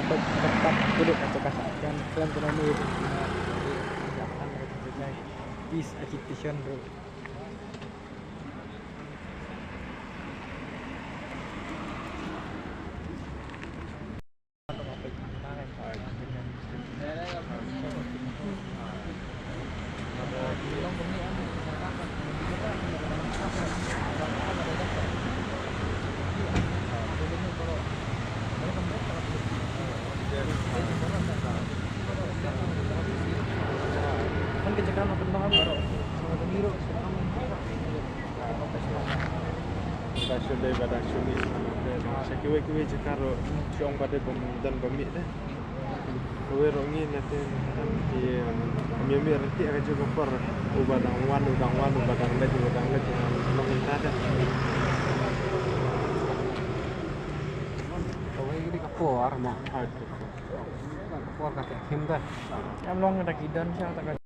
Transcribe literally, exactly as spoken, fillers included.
Pekat kulit atau kasar dan film ekonomi itu. Peace agitation bro. Ba shu dei ba dang shu mih sha kiwei kiwei jaka ruh shu ong ba dei ba don ba mih de. Kawei ruh ngi na te, ïa, ym ïa mih ryntih ka jaka por. Uba dang wan, uba dang wan, uba dang leit, uba dang leit, ïa, long ita de. Kawei ka dei ka por mo. Ka por ka te khim de. Ym long da ki don sha ta ka